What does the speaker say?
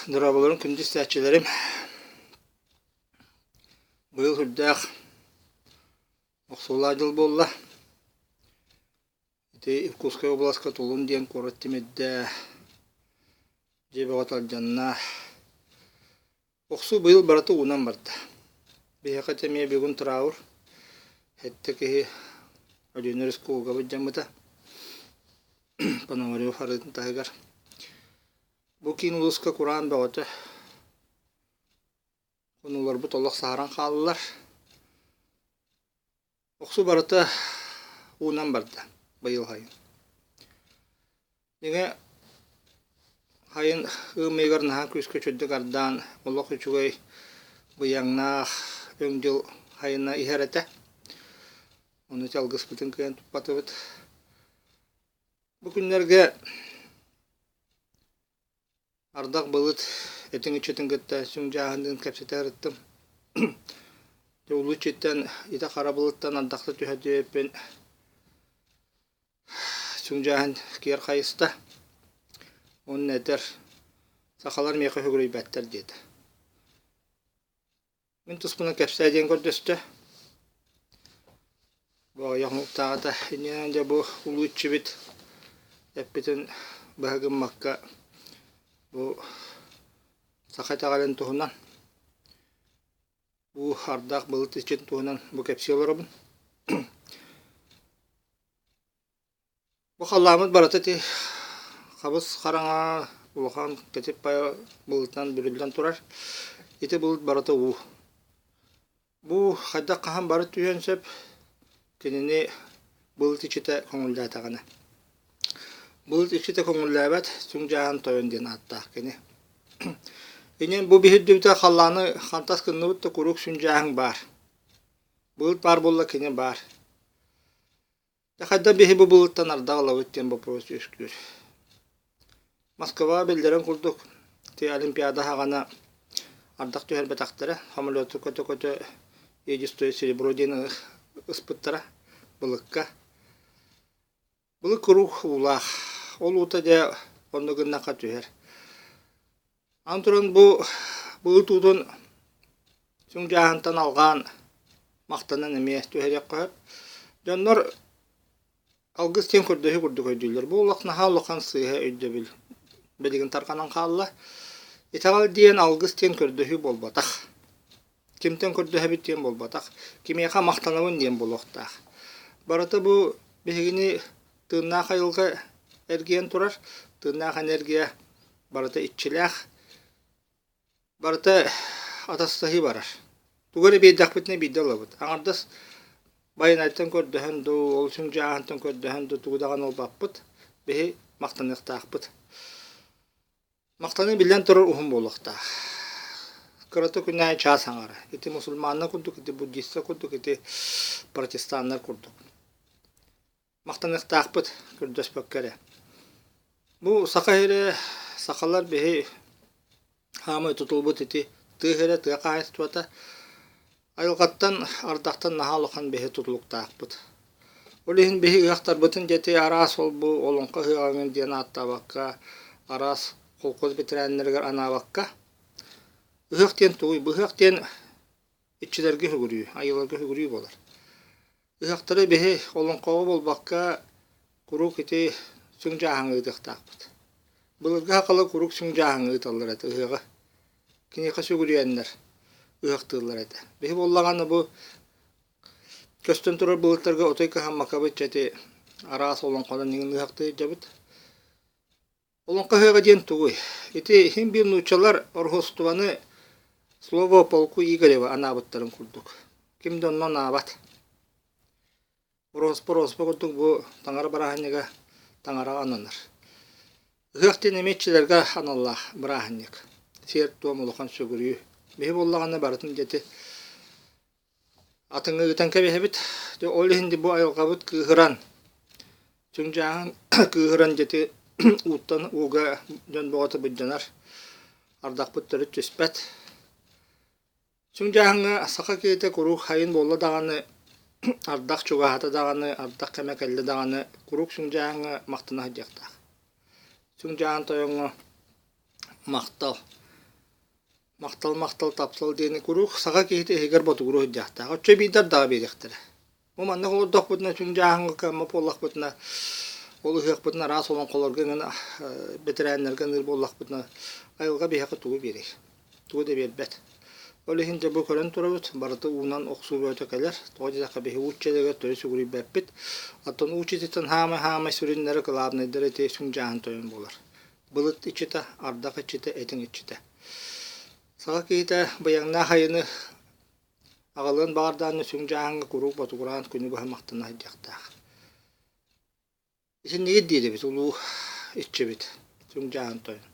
Дорооболорун күндү истээччилэрим. Быйыл сүрдээх охсуулаах дьыл буолла. Ити Иркутскай уобаласка Тулун диэн куорат тимирдэ, дьиэ бөҕөтө алдьанна. Охсуу быйыл барыта уунан барда. Биһиэхэ ити эмиэ бүгүн траур. Сэттэ киһи Өлүөнэ өрүскэ былдьаммыта. Пономарев арыытын таһыгар. Бу киин улууска кураан бөҕөтө. Хонууларбыт олох саһаран хааллылар. Охсуу барыта уунан барда быйыл сайын. Дьиҥэ сайын ыам ыйыгар наһаа күүскэ үчүгэйдик ардаан олох үчүгэй быйаҥнаах өҥ дьыл сайына иһэр этэ. Ону алгыспытын кыайан туппатыбыт. Бу күннэргэ Ардах былыт этиҥ иччитин кытта сүҥ дьааһынныын кэпсэтэ сырыттым. Дьэ улуу иччиттэн ити хара былыттан ардахта түһэ түһэппин сүҥ дьааһын киэр хайыста. Уонна этэр сахалар миэхэ үһүгүрүйбэттэр диэтэ. Мин туспунан кэпсээ диэн көрдөстө. Бу аҕыйах хонуктааҕыта иннинэн дьэ бу улуу иччибит эппитин быһа гыммакка бу саха итэҕэлин туһунан уу ардах былыт иччитин туһунан бу кэпсии олоробун. Бу халлааммыт барыта ити хабыс хараҥа улахан кэтит пая былытынан бүрүллэн турар. Ити былыт барыта уу. Бу хайдах хаһан бары түһүөн сөп, кинини былыт иччитэ көҥүллээтэҕинэ. Былыт иччитэ көҥүллээбэт, сүҥ дьааһын тойон диэн ааттаах кини. Инэн бу биһирдибитэ халлааны хантас гынныбыт да куруук сүҥ дьааһын баар. Былыт баар буолла кини баар. Дьэ хайдах биһи бу былыттан ардах ылабыт диэн боппуруос үөскүүр. Москваҕа биллэрин курдук, ити Олимпиада саҕана ардах түһэрбэтэхтэрэ, самолету көтө-көтө единственное серебро диэн ыспыттара былыкка. Былыт куруук уулаах, ол уута дьэ онно гыннахха түһэр. Аны туран бу былыт уутун сүҥ дьааһынтан алҕаан махтанан эмиэ түһэриэххэ сөп. Дьоннор алгыс диэн көрдөһүү курдук өйдүүллэр. Бу олох наһаа улахан сыыһа өйдөбүл билигин тарҕанан хаалла. Итэҕэл диэн алгыс диэн көрдөһүү буолбатах. Кимтэн көрдөһөбүт диэн буолбатах. Кимиэхэ махтанабын диэн буолуохтаах. Барыта бу биһигини тыыннаах айылҕа эргийэн турар. Тыыннаах энергия барыта иччилээх, барыта атастаһыы барар. Тугу эрэ биэрдэхпитинэ биирдэ ылабыт. Аҥардас байанайтан көрдөһөн дуу, ол сүҥдьааһынтан көрдөһөн дуу тугу даҕаны ылбаппыт. Биһи махтаныахтаахпыт. Махтаныы биллэн турар уһун буолуохтаах. Кырата күннээҕи чаас аҥара. Ити мусульманнар курдук, ити буддистар курдук, ити протестаннар курдук. Махтаныахтаахпыт көрдөспөккө эрэ. Бу саха сирэ, сахалар биһи хаамай тутулбут ити тыа сирэ, тыа хаһаайыстыбата айылҕаттан, ардахтан наһаа улахан биһи тутулуктаахпыт. Ол иһин биһи ыһыахтарбытын дьэ араас ол-бу олоҥхо ыһыаҕын диэн ааттаабакка, араас холкуос бэтэрээннэригэр анаабакка, ыһыах диэн тугуй? Бу ыһыах диэн иччилэргэ үһүгүрүү, айыыларга үһүгүрүү буолар. Ыһыахтары биһи олоҥхоҕо буолбакка, куруук ити сүҥ дьааһыҥҥа ыытыахтаахпыт. Былыргы сахалар куруук сүҥ дьааһыҥҥа ыыталлар этэ ыһыаҕы. Киниэхэ сүгүрүйэннэр ыһыахтыыллар этэ. Биһи буоллаҕына бу көстөн турар былыттарга отой кыһаммаккабыт чэ ити араас олоҥхонон иҥин ыһыахтыы сылдьабыт. Олоҥхо ыһыаҕа диэн тугуй? Ити иһин биир нууччалар Ороһуостубаны Слово о полку Игорева анаабыттарын курдук. Ким да онно анаабат. Ороһуоспа Ороһуоспа курдук бу таҥара бырааһынньыга таҥараҕа ананар. Ыһыах диэн эмиэ иччилэргэ аналлаах бырааһынньык. Сиэр-туом улахан сүгүрүйүү. Биһи буоллаҕына барытын дьэ ити Атыҥҥа ыытан кэбиһэбит. Дьэ ол иһин бу айылҕабыт кыыһыран, чуҥдьааһын кыыһыран дьэ ити ууттан ууга дьон бөҕөтө былдьанар, ардахпыт төрүт түспэт. Чуҥдьааһыҥҥа саха киһитэ куруук сайын буолла даҕаны, ардах чугаһаата даҕаны, ардах кэмэ кэллэ даҕаны куруук чуҥдьааһыҥҥа махтана сылдьыахтаах. Чуҥдьааһын тойоҥҥо махтал. Махтал, махтал, таптал диэни куруук саха киһитэ иһигэр ботугуруу сылдьыахтаах. Оччо биирдэ ардаҕа биэриэхтэрэ. Бу маннык олордохпутуна, сүҥ дьааһыҥҥа кыаммат буоллахпытына, ол ыһыахпытын араас олоҥхолорго эҥин бэтэрээннэргэ аныыр буоллахпытына, айылҕа биһиэхэ тугу биэрэй? Тугу да биэрбэт. Ол иһин дьэ бу көрөн турабыт, барыта уунан охсуу бөҕөтө кэлэр. Тоҕо диэтэххэ биһи уу иччилэригэр төрүт сүгүрүйбэппит. Оттон уу иччититтэн хаамай-хаамай сүрүннэрэ, кылаабынайдара ити сүҥ дьааһын тойон буолар. Былыт иччитэ, ардах иччитэ, этиҥ иччитэ. Саха киһитэ быйаҥнаах айыны аҕалыан баҕардааны сүҥ дьааһыҥҥа куруук ботугураан күнү быһа махтана сылдьыахтаах. Итиннигит диир эбит улуу иччибит, сүҥ дьааһын тойон.